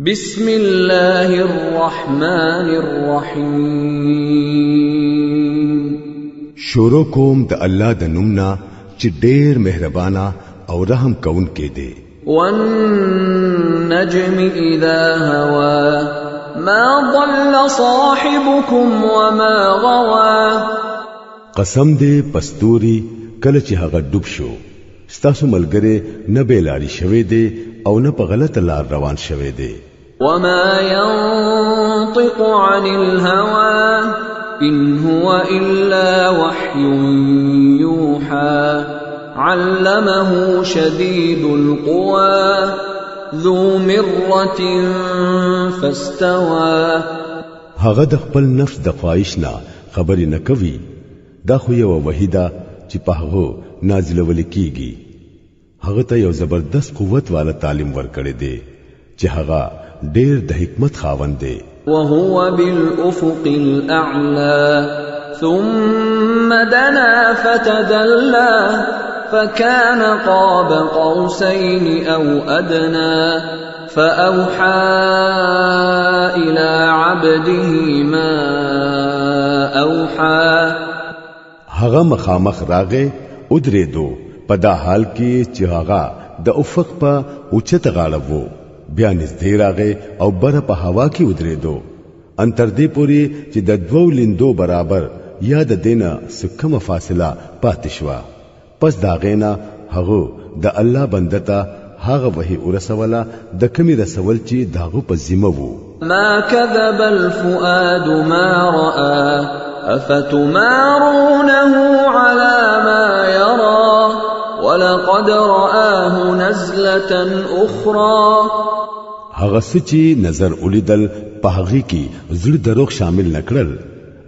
بسم الله الرحمن الرحیم. شروع کوم د الله د نوم نه چې ډیر مهربانا او رحم کوونکی دی. والنجم اذا هوا ما ضل صاحبكم وما غوا. قسم دې پستوري کله چې هغه ډوب شو، ستاسو ملګری نه بېلاري شوی دی او نه په غلطه لار روان شوی دی. وما ينطق عن الهوى إن هو إلا وحي يوحى علمه شديد القوى ذو مرة فاستوى. هغه د خپل نفس د خواهش نه خبرې نه کوي، دا خو یوه وحي ده چې په هغه نازلول کیږي. هغه ته یو زبردست قوت والا تعلیم ورکړی دی چې هغه ډیر د حکمت خاوند دی. وهو بالأفق الأعلى ثم دنا فتدلى فكان قاب قوسين أو أدنى فأوحى إلى عبده ما أوحى. هغه مخامخ راغی ودرېدو په دا حال کې چې هغه د افق په اوچته غاړه وو، بیا نږدې راغی او بره په هوا کې ودرېدو، ان تر دې پورې چې د دوو لیندو برابر یا د دې نه څه کمه فاصله پاتې شوه. پس د هغې نه هغه د الله بنده ته هغه وحي ورسوله د کمې رسول چې د هغه په ذمه وو. ما كذب الفؤاد ما رأى أفتمارونه على ما يرى ولقد رآه نزلة أخرى. هغه څه چې نظر ولیدل په هغې کې زړه دروغ شامل نه کړل.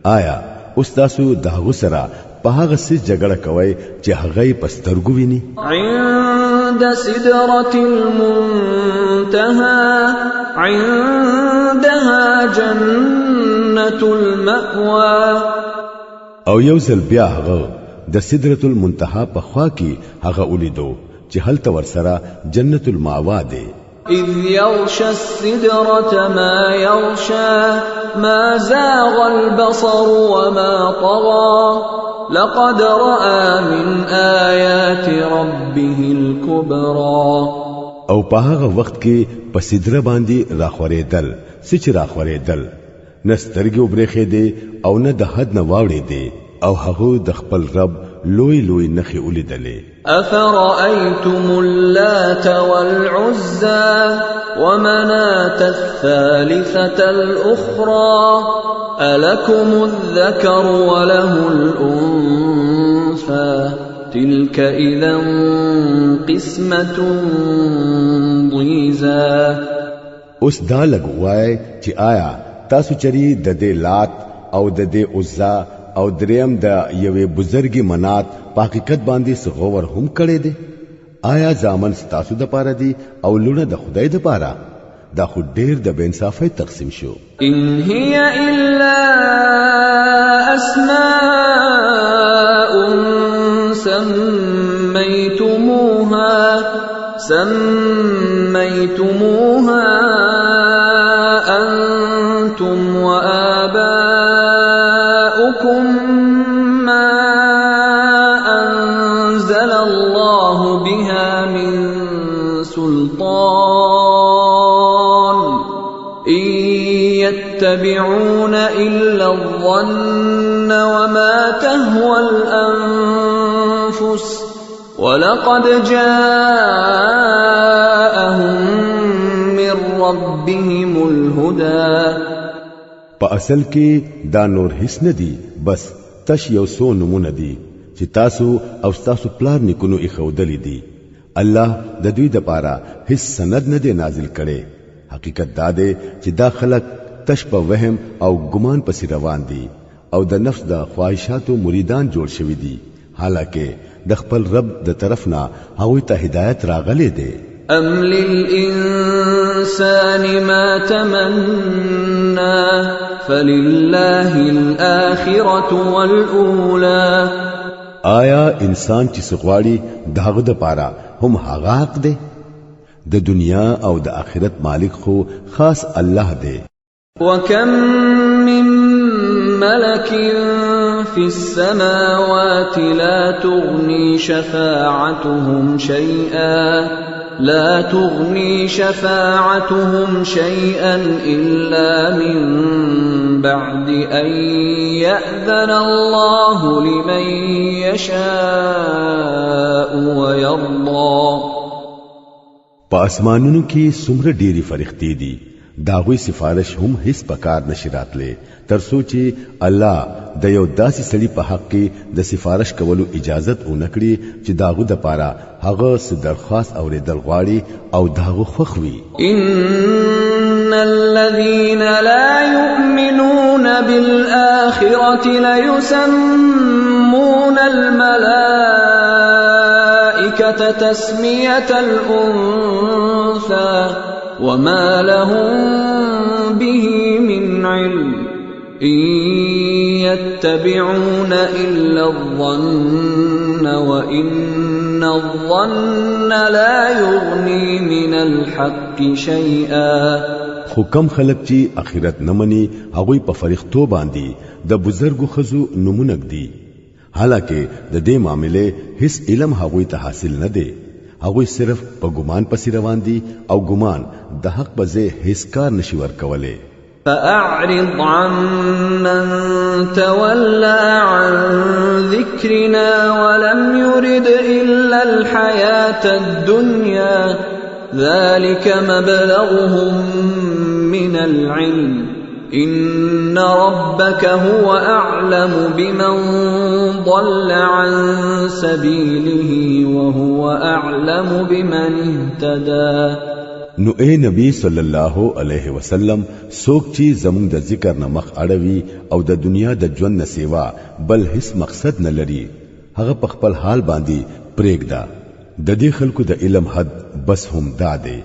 آیا اوس تاسو د هغه سره په هغه څه جګړه کوئ چې هغه یې په سترګو ویني؟ عند سدرة المنتهى عندها جنة المأوى. او یو ځل بیا هغه د سدرة المنتهى په خوا کې هغه ولیدو چې هلته ورسره جنت المأوا دی. إذ يغشى السدرة ما يغشى ما زاغ البصر وما طغى لقد رأى من آيات ربه الكبرى. او په هغه وخت کې په سدره باندې راخورېدل څه چې راخورېدل، نه سترګې وبرېښېدې او نه د حد نه واوړېدې، او هغه د خپل رب لوی لوی نښې ولیدلې. أفرأيتم اللات والعزى ومناة الثالثة الأخرى ألكم الذكر وله الأنثى تلك إذا قسمة ضيزى. اوس دا لږ ووایئ چې آیا تاسو چېرې د دې لات او د دې عزا او دریم د یوې بزرګې منات په حقیقت باندې څه غور هم کړی دی؟ آیا زامن ستاسو دپاره دي او لوڼه د خدای دپاره؟ دا خو ډیر د بېانصافۍ تقسیم شو. إن هي إلا أسماء سميتموها أنتم وآباؤكم ما أنزل الله بها من سلطان إن يتبعون إلا الظن وما تهوى الأنفس ولقد جاءهم من ربهم الهدى. په اصل کې دا نور هیڅ نه دي، بس تش یو څو نومونه دي چې تاسو او ستاسو پلار نیکونو ایښودلي دي. الله د دوی دپاره هیڅ سند نه دی نازل کړی. حقیقت دا دی چې دا خلک تش په وهم او ګمان پسې روان دي او د نفس د خواهشاتو مریدان جوړ شوي دي، حالانکه د خپل رب د طرف نه هغوی ته هدایت راغلی دی. أم للإنسان ما تمنى فلله الآخرة والأولى. آیا انسان چې څه غواړي د هغه دپاره هم هغه حق دی؟ د دنیا او د آخرت مالک خو خاص الله دی. وكم من ملك في السماوات لا تغني شفاعتهم شيئا لا تغني شفاعتهم شيئا إلا من بعد أن يأذن الله لمن يشاء ويرضى. په اسمانونو کې څومره ډېری فرښتې دي، د هغوی سفارش هم هیڅ په کار نشي راتلی تر څو چې الله د یو داسې سړي په حق کې د سفارش کولو اجازت ونه کړي چې د هغه دپاره هغه څه درخواست اورېدل غواړي او د هغه خوښ وي. ان الذين لا يؤمنون بالآخرة ليسمون الملائكة تسمية الأنثى وما لهم به من علم إن يتبعون إلا الظن وإن الظن لا يغني من الحق شيئا. خو کم خلک چې اخرت نه مني هغوی په فرښتو باندې د بزرګو ښځو نومونه ږدي، حالانکه د دې معاملې هیڅ علم هغوی ته حاصل نه دی. هغوی صرف په ګمان پسې روان دي او ګمان د حق په ځای هیڅ کار نشي ورکولی. فأعرض عمن تولى عن ذكرنا ولم يرد إلا الحياة الدنيا ذلك مبلغهم من العلم إن ربك هو أعلم بمن ضل عن سبيله وهو أعلم بمن اهتدى. نو اے نبی صلی الله علیه وسلم، څوک چې زمونږ د ذکر نه مخ اړوي او د دنیا د ژوند نه سیوا بل هیڅ مقصد نه لري، هغه په خپل حال باندې پرېږده. د دې خلکو د علم حد بس هم دا دی.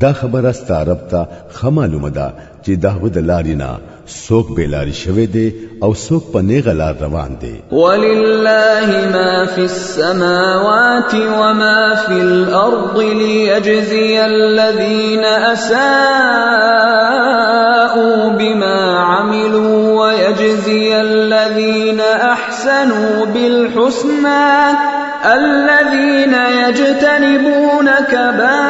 دا خبره ستا رب ته ښه معلومه ده چې د هغه د لارې نه څوک بې لارې شوی دی او څوک په نیغه لار روان دی. ولله ما في السماوات وما في الأرض ليجزي الذين أساءوا بما عملوا ويجزي الذين أحسنوا بالحسنى الذين يجتنبون كبائر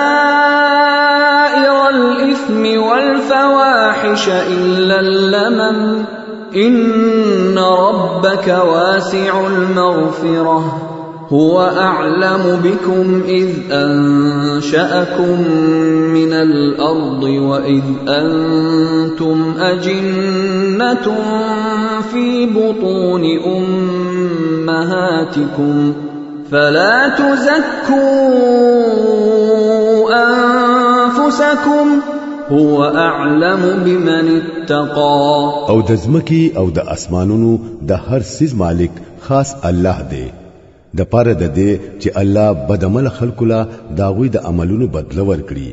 الإثم والفواحش إلا اللمم إن ربك واسع المغفرة هو أعلم بكم إذ أنشأكم من الأرض وإذ أنتم أجنة في بطون أمهاتكم فلا تزكوا أنفسكم هو أعلم بمن اتقى. او د ځمکې او د اسمانونو د هر څیز مالک خاص الله دی، د پاره د دې چې الله بدعمله خلکو له د هغوی د عملونو بدله ورکړي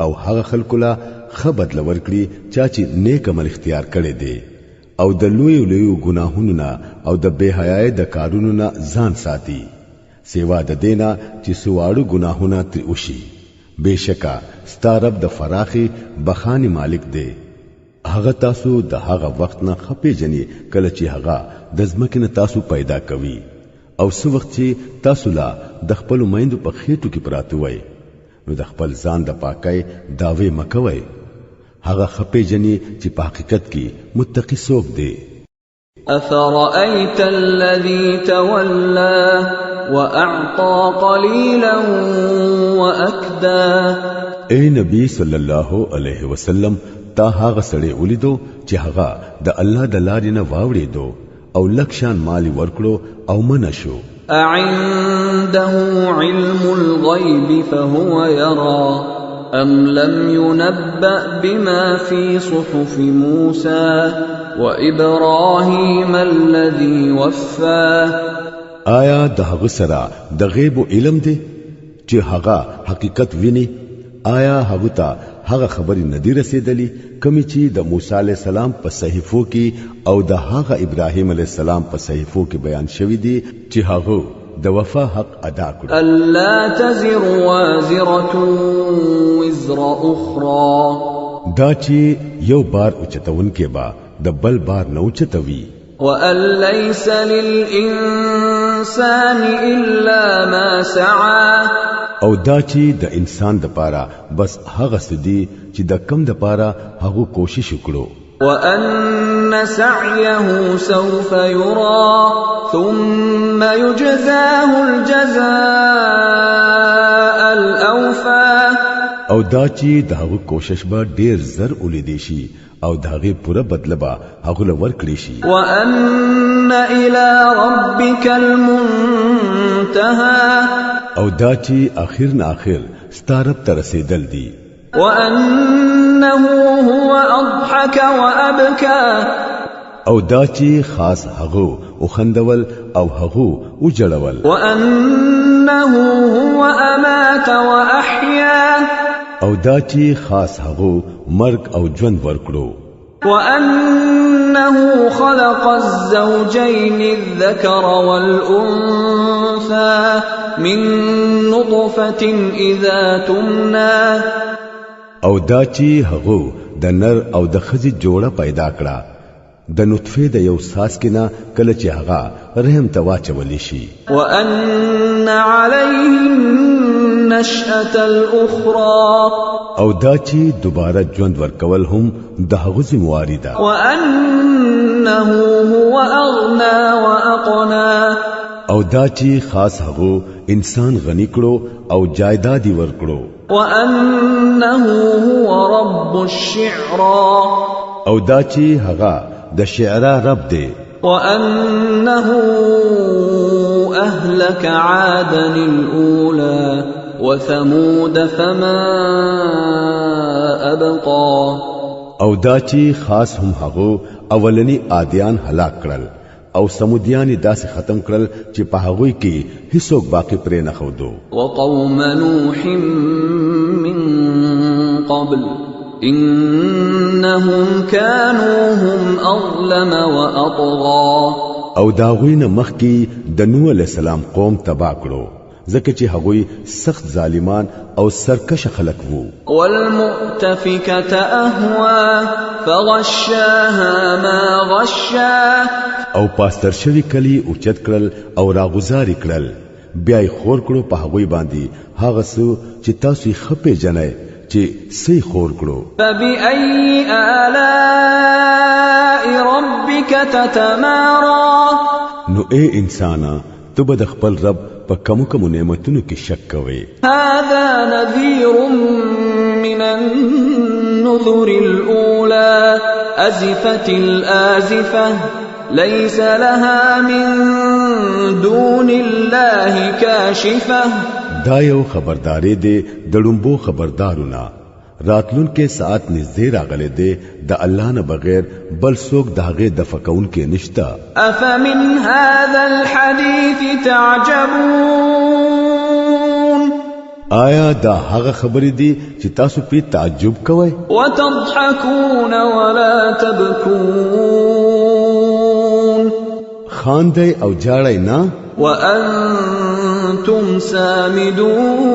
او هغه خلکو له ښه بدله ورکړي چا چې نیک عمل اختیار کړی دی، او د لویو لویو ګناهونو نه او د بې حیایۍ د کارونو نه ځان ساتي، سوا د دې نه چې څه واړه ګناهونه ترې وشي. بېشکه ستا رب د فراخې بخانې مالک دی، هغه تاسو د هغه وخت نه ښه پېژني کله چې هغه د ځمکې نه تاسو پیدا کوي، او څه وخت چې تاسو لا د خپلو میندو په خېټو کې پراته وئ، نو د خپل ځان د پاکۍ دعوې مه کوئ. هغه ښه پېژني چې په حقیقت کې متقي څوک دی. أفرأيت الذي تولى وأعطى قليلا وأكدى. اے نبی صلی الله علیه وسلم، تا هغه سړی ولیدو چې هغه د الله د لارې نه واوړېدو او لږ شان مال یې ورکړو او منع شو. أعنده علم الغيب فهو يرى أم لم ينبأ بما في صحف موسى وإبراهيم الذي وفى. آیا د هغه سره د غیب علم دی چې هغه حقیقت ویني؟ آیا هغه ته هغه خبرې نه دي رسېدلې کومې چې د موسی علیه السلام په صحیفو کې او د هغه ابراهیم علیه السلام په صحیفو کې بیان شوي دي چې هغه د د وفا حق ادا کړو. الا تزر وازرة وزر اخرى، دا چې یو بار اوچتونکې با د بل بار نه اوچتوي. وان ليس للانسان الا ما سعى، او دا چې د انسان د پاره بس هغه څه دي چې د کم د پاره هغه کوشش وکړو. وان سعيه سوف يرى ثم يجزاه الجزاء الاوفى، او دا چې د هغه کوشش به ډیر زر ولیدې شي او د هغې پوره بدله به هغه له ورکړې شي. وان الى ربك المنتهى، او دا چې اخر نه اخر ستا رب ته رسېدل دي. وانه هو اضحك وابكى، او دا چې خاص هغه وخندول او هغه وجړول. وانه هو امات واحيا، او دا چې خاص هغه مرګ او ژوند ورکړو. وانه خلق الزوجين الذكر والانثى من نطفه اذا تمنى، او دا چې هغه د نر او د ښځې جوړه پیدا کړه د نطفې د یو څاڅکي نه کله چې هغه رحم ته واچولی شي. وان عليه النشأة الاخرى، او دا چې دوباره ژوند ورکول هم د هغه ذمہواري ده. وانه هو اغنى واقنى، او دا چې خاص هغه انسان غني کړو او جایداد یې ورکړو. وانه هو رب الشعرى، او دا چې هغه د شعرا رب دی. وانه اهلك عادا الاولى وثمود فما ابقى، او دا چې خاص هم هغه اولنی عادیان هلاک کړل او سمودیان یې داسې ختم کړل چې په هغوی کې هیڅوک باقي پرې نه ښودو. وقوم نوح من قبل انهم كانوا هم اظلم واطغى، او د هغوی نه مخکې د نوح علیه السلام قوم تباه کړو، ځکه چې هغوی سخت ظالمان او سرکش خلک وو. والمؤتفكة اهوى فغشاها ما غشا، او پاستر شوي کلی اوچت کړل او راغوزاري کړل، بیا یې خور کړو په هغوی باندې هغه څه چې تاسو یې ښه پېژنئ چې څه یې خور کړو. فبأي آلاء ربك تتمارى، نو ای انسانه ته به د خپل رب په کمو کمو نعمتونو کې شک کوې. هذا نذير من النذر الأولى أزفت الآزفة ليس لها من دون الله كاشفة، دا یو خبردارې دی د ړومبو خبردارونه. راتلونکې ساعت نږدې راغلی دی، د الله نه بغیر بل څوک د هغې دفع کوونکی نشته. أفمن هذا الحديث تعجبون، آیا دا هغه خبرې دي چې تاسو پرې تعجب کوئ؟ وتضحكون ولا تبكون، خاندئ او جاړئ نه، وأنتم سامدون،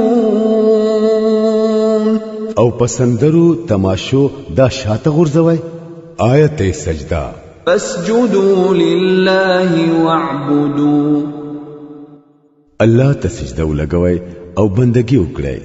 او په سندرو تماشو دا شاته غورځوئ. آیت سجده. فاسجدوا لله واعبدوا، الله ته سجده ولګوئ او بندگی وکړئ.